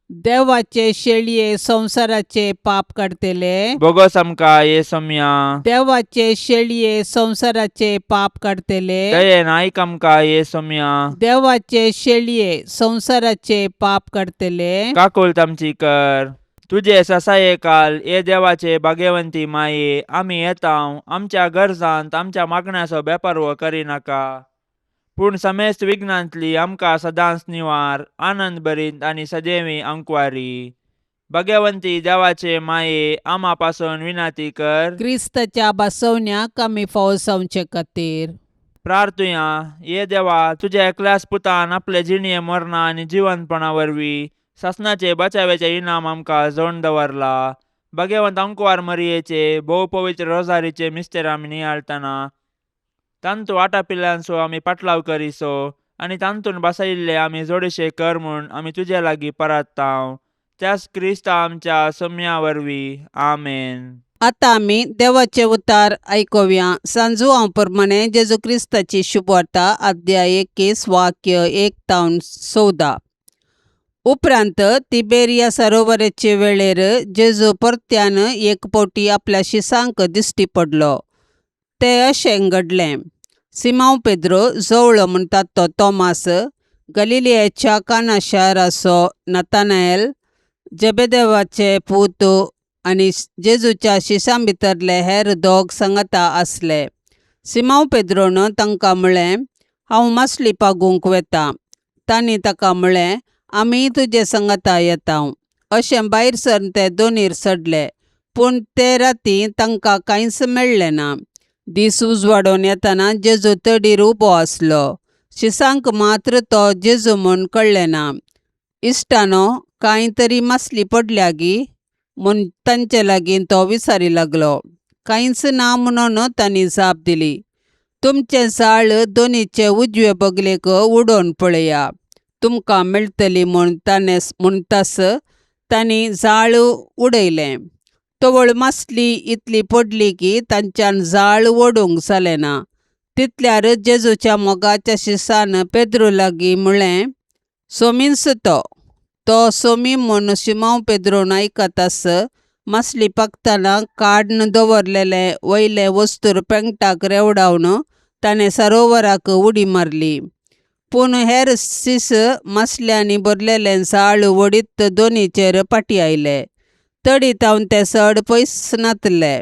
देवाचे शेळये संवसाराचे पाप काडतले, बोगस आमकां ये सोम्या. देवाचे शेळये संवसाराचे पाप काडतले, दयेन आयक आमकां ये सोम्या. देवाचे शेळये संवसाराचे पाप काडतले, काकुळट आमची कर. तुजे ससाये काल ये देवाचे भाग्यवंती माये, आमी येता आमच्या गरजांत आमच्या मागण्याचो बेपर्व करिनाका, पूण समेस्त विघ्नांतली आमकां सदांच निवार, आनंद भरीत आनी सदैवी अंकवारी. भाग्यवंती देवाचे माये, आमा पासून विनंती कर. क्रिस्ताच्या बसवण्याक आमी फावो जावचे खातीर. प्रार्थुया. ये देवा, तुज्या एकल्याच पुतान आपले जिणये मरणा आनी जिवंतपणा वरवीं सासणाचे बचाव्याचे इनाम आमकां जोड दवरला. भाग्यवंत अंकवार मरियेचे भोव पवित्र रोजारीचे मिस्तेर आमी नियाळतना तांतू आटापिल्ल्यांचो आमी पाटलाव करिसो आनी तांतून बसयिल्ले आमी जोडशे कर म्हूण आमी तुजे लागीं परत्ताव, त्याच क्रिस्ता आमच्या सम्या वरवीं. आमेन. आतां आमी देवाचें उतार आयकुया. सांजुआंव प्रमाणे जेजू क्रिस्ताची शुभवार्ता, अध्याय 21, वाक्य 1 तावन 14. उपरांत तिबेरिया सरोवराचे वेळेर जेजू परत्यान एक फावटी आपल्या शिसांक दिश्टी पडलो. तें अशें घडलें. सिमांव पेद्रो, जवळो म्हणटात तो तोमास, गलिलियाच्या काना शाराचो नतानाएल, जेबेदेवाचे पूत आनी जेजूच्या शिसां भितरले हेर दोग सांगाता आसले. सिमांव पेद्रोन तांकां म्हळें, हांव मासली पागूंक वेतां. तांणी ताका म्हळें, आमीय तुजे सांगाता येता. अशें भायर सरन ते दोनीर चडले, पूण ते राती तांकां कांयच मेळ्ळें ना. दीस उजवाडून येतना जेजू तडीर उबो आसलो. शिसांक मात्र तो जेजू म्हूण कळ्ळें ना. इश्टानो, कांय तरी मासली पडल्या गी म्हूण तांचे लागीं तो विचारी लागलो. कांयच ना म्हणून तांणी जाप दिली. तुमचें जाळ दोनीचे उजवे बगलेक उडोवन पळया, तुमकां मेळटली म्हूण ताणें म्हणटास तांणी जाळ उडयलें. तवळ मासली इतली पडली की तांच्यान जाळ ओडूंक जालें ना. तितल्यार जेजूच्या मोगाच्या शिसान पेद्रू लागीं म्हळें, सोमींच तो. तो सोमी म्हूण शिमांव पेद्रून आयकतास मासली पागतना काडून दवरलेलें वयलें वस्तूर पेंगटाक रेवडावन ताणें सरोवराक उडी मारली. पूण हेर शीस मासल्यांनी भरलेलें जाळ ओडीत दोनीचेर फाटीं आयले. तडी तावन ते चड पयस नातले,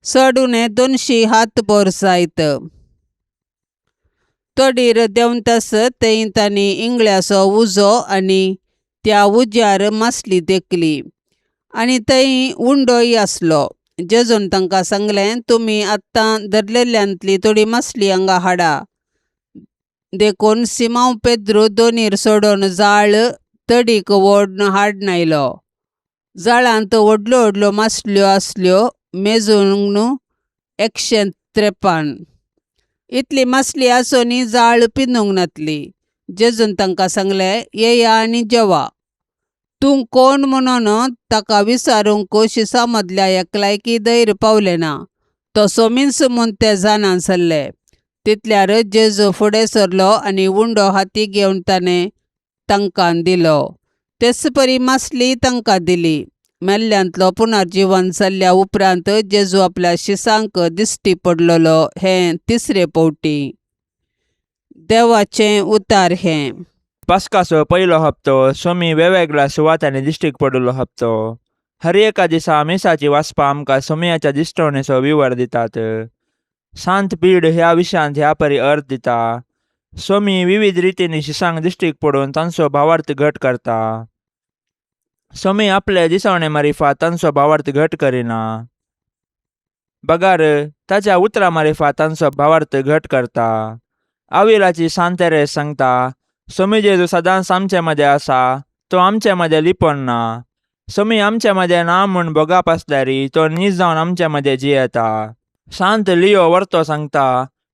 चड उणें 200 हात भर जायत. तडीर देंवतास थंय तांणी इंगळ्याचो उजो आनी त्या उज्यार मासली देखली आनी थंय उंडोय आसलो. जेजून तांकां सांगलें, तुमी आत्तां धरलेल्यांतली थोडी मासली हांगा हाडा. देखून सिमांव पेद्रू दोनीर सोडून जाळ तडीक ओडून हाडून आयलो. जाळांत व्हडल्यो व्हडल्यो मासल्यो आसल्यो, मेजून 153. इतली मासली आसूनय जाळ पिंदूंक नातली. जेजून तांकां सांगलें, येया आनी जेवा. तूं कोण म्हणून ताका विचारूंक शिसां मदल्या एकल्याकय धैर्य पावलें ना. तो सोमींच म्हूण ते जाणा जाल्ले. तितल्यार जेजू फुडें सरलो आनी उंडो हाती घेवन ताणें तांकां दिलो. तेच परी मासलीय तांकां दिली. मेल्ल्यांतलो पुनर्जीवन जाल्ल्या उपरांत जेजू आपल्या शिसांक दिश्टी पडलेलो हें तिसरे फावटी. देवाचें उतार हें. पास्काचो पयलो हप्तो सोमी वेगवेगळ्या सुवातांनी दिश्टीक पडिल्लो हप्तो. हर एका दिसा मिसाची वाचपां आमकां सोमयाच्या दिश्टवणेचो विवर दितात. सांत पीड ह्या विशयांत ह्या परी अर्थ दिता. सोमी विविध रितींनी शिसांक दिश्टीक पडून तांचो भावार्थ घट करता. सोमी आपले दिसवणे मारिफात तांचो भावार्थ घट करिना, बगार ताच्या उतरां मारिफात तांचो भावार्थ घट करता. आविलाची सांत तेरेज सांगता, सोमी जेजू सदांच आमचे मदें आसा, तो आमचे मदें लिपोन ना. सोमी आमचे मदें ना म्हूण भोगाप आसल्यारी तो नीज जावन आमचे मदें जियेता. सांत लियो वर्तो सांगता,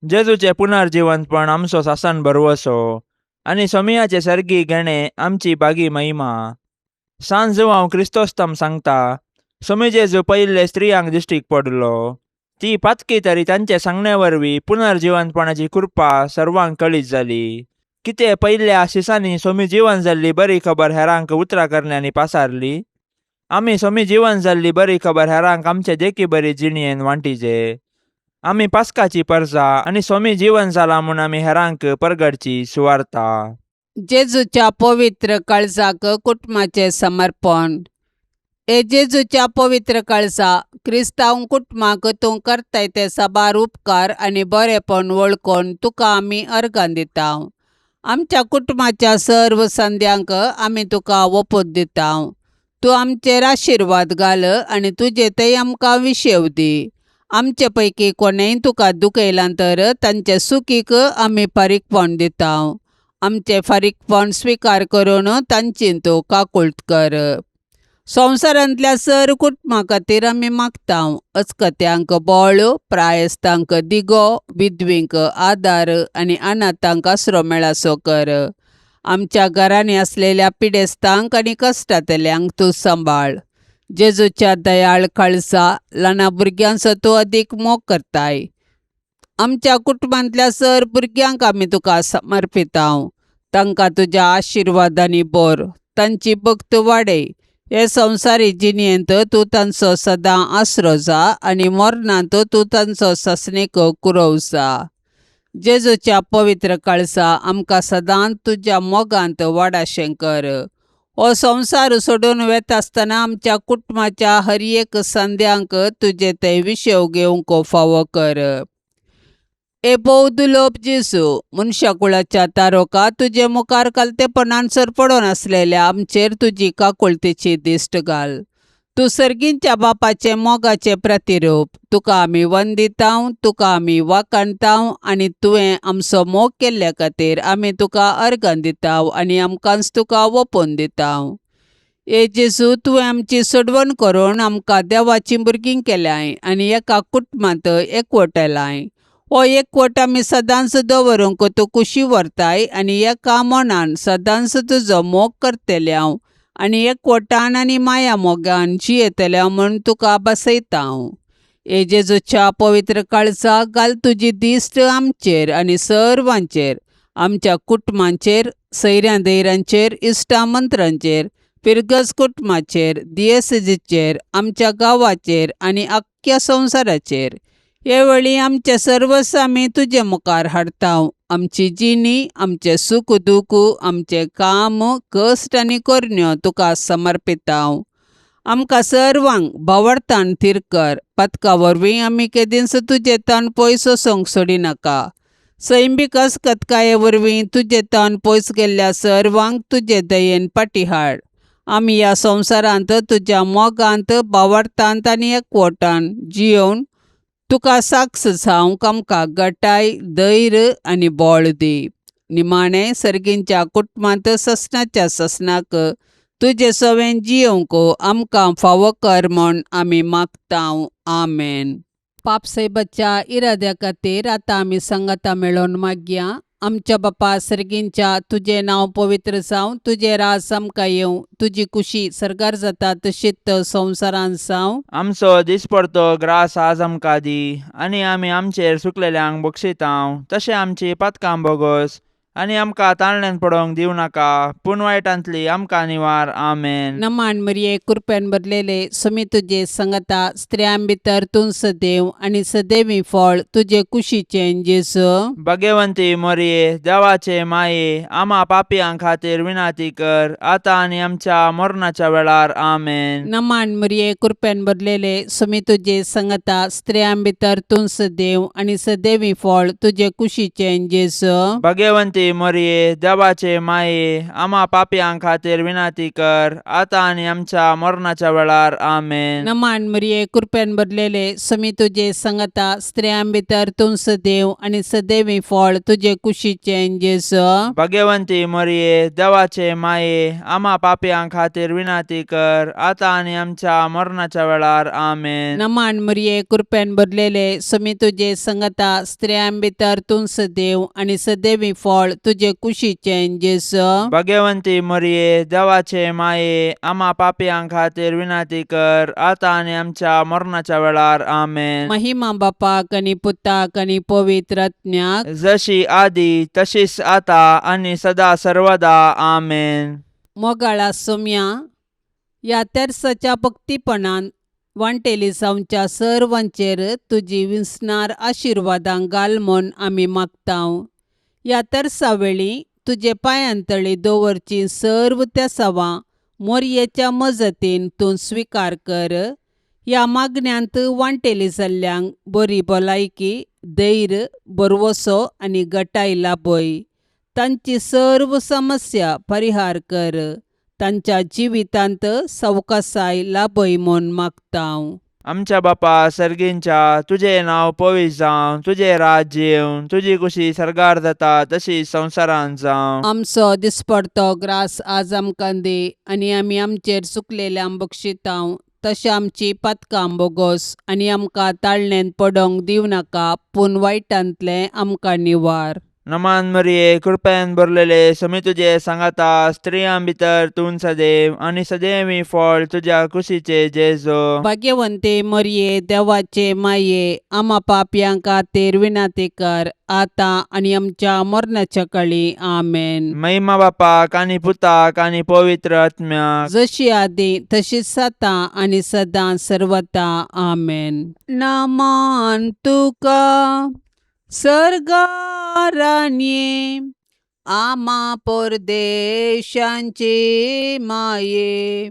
जेजूचें पुनर्जिवंतपण आमचो सासन भरवसो आनी सोमियाचे सर्गी घेणें आमची बागी महिमा. सांत जुवांव क्रिस्तोस्तम सांगता, सोमी जेजू पयिल्ले स्त्रियांक दिश्टीक पडलो. ती पातकी तरी तांचे सांगणे वरवीं पुनर्जिवंतपणाची कृपा सर्वांक कळीत जाली. कितें पयिल्ल्या शिसांनी सोमी जिवन जाल्ली बरी खबर हेरांक उतरां करण्यांनी पासारली. आमी सोमी जिवन जाल्ली बरी खबर हेरांक आमचे देखी बरी जिणयेन वांटीचे. आमी पास्काची परजा आनी सोमी जिवन जाला म्हूण आमी हेरांक परगडची सुवार्ता. जेजूच्या पवित्र काळजाक कुटुंबाचें समर्पण. हे जेजूच्या पवित्र काळजा, क्रिस्तांव कुटुंबाक तूं करताय ते साबार उपकार आनी बरेपण वळखून तुका आमी अर्गां दिता. आमच्या कुटुंबाच्या सर्व संद्यांक आमी तुका वोपूत दिता. तूं आमचेर आशिर्वाद घाल आनी तुजे थंय आमकां विशेव दी. आमचे पैकी कोणेंय तुका दुखयलां तर तांचे सुखीक आमी फारीकपण दिता. आमचें फारीकपण स्विकार करून तांची तूं काकुळट कर. संवसारांतल्या सर कुटुंबा खातीर आमी मागता. अचकत्यांक बळ, प्रायस्तांक दिगो, विधवींक आदार आनी अनाथांक आसरो मेळासो कर. आमच्या घरांनी आसलेल्या पिडेस्तांक आनी कश्टांतल्यांक तूं सांबाळ. जेजूच्या दयाळ काळजा ल्हाना भुरग्यांचो तूं अदीक मोग करताय. आमच्या कुटुंबांतल्या सर भुरग्यांक आमी तुका समर्पितांव. तांकां तुज्या आशिर्वादांनी भर, तांची भक्त वाडय. हे संवसारी जिणेंत तूं तांचो सदां आसरो जा आनी मरणांत तूं तांचो सासणीक कुरोव जा. जेजूच्या पवित्र काळजा आमकां सदांच तुज्या मोगांत वाडाशें कर. हो संवसार सोडून वेता आसतना आमच्या कुटुंबाच्या हर एक संद्यांक तुजे ते विशेव घेवंक फावो कर. ए भोव दुलोब जेजू, मनशाकुळाच्या तारोका तुजे मुखार कालतेपणान सरपडून आसलेल्या आमचेर तुजी काकुळतेची दिश्ट घाल. तूं सर्गींच्या बापाचें मोगाचें प्रतिरूप. तुका आमी वंदितांव, तुका आमी वाखाणतांव आनी तुवें आमचो मोग केल्ल्या खातीर आमी तुका अर्गां दितांव आनी आमकांच तुका ओंपून दितांव. ए जेजू, तुवें आमची सोडवण करून आमकां देवाचीं भुरगीं केल्यांय आनी एका कुटुंबांत एकवटलाय. हो एकवट आमी सदांच दवरूंक तूं कुशी व्हरताय आनी एका मनान सदांच तुजो मोग करतले हांव आनी एकवटान आनी माया मोगान जियेतले हांव म्हूण तुका बसयता हांव. ए जेजूच्या पवित्र काळजा, घाल तुजी दिश्ट आमचेर आनी सर्वांचेर, आमच्या कुटुंबांचेर, सैऱ्यां दैऱ्यांचेर, इश्टा मंत्रांचेर, फिरगज कुटुंबाचेर, दियेसेजीचेर, आमच्या गांवाचेर आनी आख्ख्या संवसाराचेर. हे वेळी आमचें सर्वस्व आमी तुजे मुखार हाडटा. आमची जिणी, आमचें सूख दूख, आमचें काम, कश्ट आनी करण्यो तुका समर्पिता. आमकां सर्वांक भावार्थान थीर कर. पदका वरवीं आमी केदींच तुजें तण पयस वचोंक सोडिनाका. सैमीक अस्कतकाये वरवीं तुजें तण पयस गेल्ल्या सर्वांक तुजे दयेन फाटीं हाड. आमी ह्या संवसारांत तुज्या मोगांत, भावार्थांत आनी एकवटान जियोवन तुका साक्ष जावंक आमकां गटाय, धैर्य आनी बळ दी. निमाणें सर्गींच्या कुटुंबांत ससनाच्या ससनाक तुजे सवें जियोवंक आमकां फावो कर म्हूण आमी मागतांव. आमेन. पापसायबाच्या इराद्या खातीर आतां आमी सांगाता मेळोवन मागया. आमच्या बापा सर्गींच्या, तुजें नांव पवित्र जावं, तुजें राज आमकां येवं, तुजी कुशी सर्गार जाता तशीच संवसारांत जावं. आमचो दिसपडतो ग्रास आज आमकां दी आनी आमी आमचेर सुकलेल्यांक बक्षितांव तशें आमची पातकां बोगस आनी आमकां ताळण्यान पडोवंक दिवं नाका पूण वायटांतली आमकां निवार. आमेन. नमान मरिये, कृपेन भरलेले, सुमी तुजे संगता, स्त्रियां भितर तूं सदैव आनी सदैवी फळ तुजे कुशीचें जेजू. भगवंती मोरये, देवाचे माये, आमा पापयां खातीर विनाती कर आतां आनी आमच्या मरणाच्या वेळार. आमेन. नमान मरिये, कृपेन भरलेले, सुमी तुजे संगता, स्त्रियां भितर तूं सदैव आनी सदैवी फळ तुजे कुशीचें जेजू. भगवंती मोरये, देवाचे माये, आमा पापयां खातीर विनाती कर आतां आनी आमच्या मरणाच्या वेळार. आमेन. नमान मरिये, कृपेन भरलेले, सुमी तुजे संगता, स्त्रियां भितर तूं सदैव आनी सदैवी फळ तुजे कुशीचें जेजू. भगवंती मोरये, देवाचे माये, आमा पापयां खातीर विनाती कर आतां आनी आमच्या मरणाच्या वेळार. आमेन. नमान मरिये, कृपेन भरलेले, सुमी तुजे संगता, स्त्रियां भितर तूं सदैव आनी सदैवी फळ तुजे कुशीचें जेजू. भगवंती मोरये, देवाचे माये, आमा पापयां खातीर विनाती कर आतां आनी आमच्या मरणाच्या वेळार. आमेन. महिमा बापाक आनी पुताक आनी पवित्र आत्म्याक, जशी आदी तशीच आता आनी सदा सर्वदा. आमेन. मोगाळा सोम्या, ह्या तेर्साच्या भक्तीपणान वांटेली जावच्या सर्वांचेर तुजी विसणार आशिर्वादां घाल म्हूण आमी मागतांव. ह्या तेर्सा वेळी तुजे पांयांतळी दवरचीं सर्व तेसावां मोरयेच्या मजतीन तूं स्विकार कर. ह्या मागण्यांत वांटेली जाल्ल्यांक बरी भलायकी, धैर्य, भरवसो आनी गटाय लाभय. तांची सर्व समस्या परिहार कर. तांच्या जिवितांत सवकासाय लाभय म्हूण मागतांव. आमच्या बापा सर्गींच्या, तुजें नांव पवित्र जावं, तुजें राज्य येवं, तुजी कुशी सर्गार जाता तशी संवसारांत जावं. आमचो दिसपडतो ग्रास आज आमकां दी आनी आमी आमचेर चुकलेल्यांक बक्षितांव तशें आमची पातकां बोगोस आनी आमकां ताळणेंत पडोंक दिवं नाका पूण वायटांतलें आमकां निवार. नमान मरिये, कृपेन भरलेले, समी तुजे सांगाता, स्त्रियां भितर तूं सदैव आनी सदैवी फळ तुज्या कुशीचे जेजो. भाग्यवंते मरिये, देवाचे माये, आमा पापयां खातीर विनंती कर आतां आनी आमच्या मरणाच्या काळी. आमेन. महिमा बापाक आनी पुताक आनी पवित्र आत्म्याक. जशी आदी तशीच आतां आनी सदां सर्वता. आमेन. नामान तुका सर्गारान्ये, आमा परदेशांचे माये,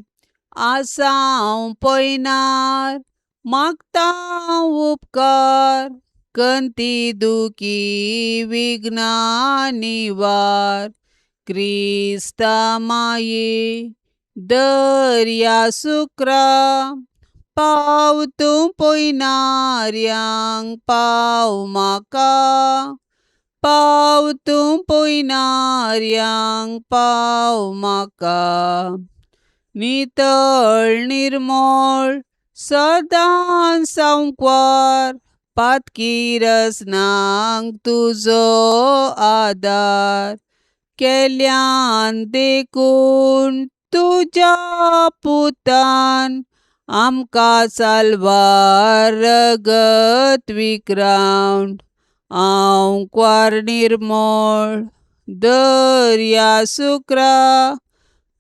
आसाव पयनार मागता उपकार, कंती दुखी विघ्ना निवार. क्रिस्ता माये, दर्या सुक्रा, पाव तूं पयनाऱ्यांक, पाव म्हाका, पाव तूं पयनाऱ्यांक, पाव म्हाका. नितळ निर्मळ सदां सांकवार, पातकी रसनांक तुजो आदार, केल्यान देखून तुज्या पुतान आमकां साल्वार रगत विक्रावन. आंकवार निर्मळ दर्या सुक्रा,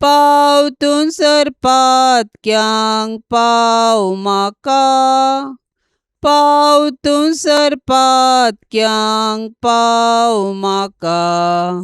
पाव तूं सरपातक्यांक, पाव म्हाका, पाव तूं सरपातक्यांक, पाव म्हाका.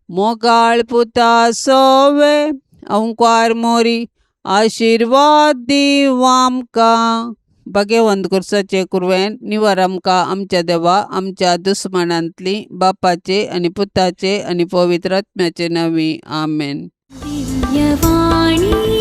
मोगाळ पुता सोवे, अंकवार मोरी, आशिर्वाद दीव आमकां. भाग्यवंत कुर्साचे कुरवेन निवार आमकां आमच्या देवा आमच्या दुस्मानांतली, बापाचे आनी पुताचे आनी पवित्र आत्म्याचे नांवी. आमेन. दिव्यवाणी.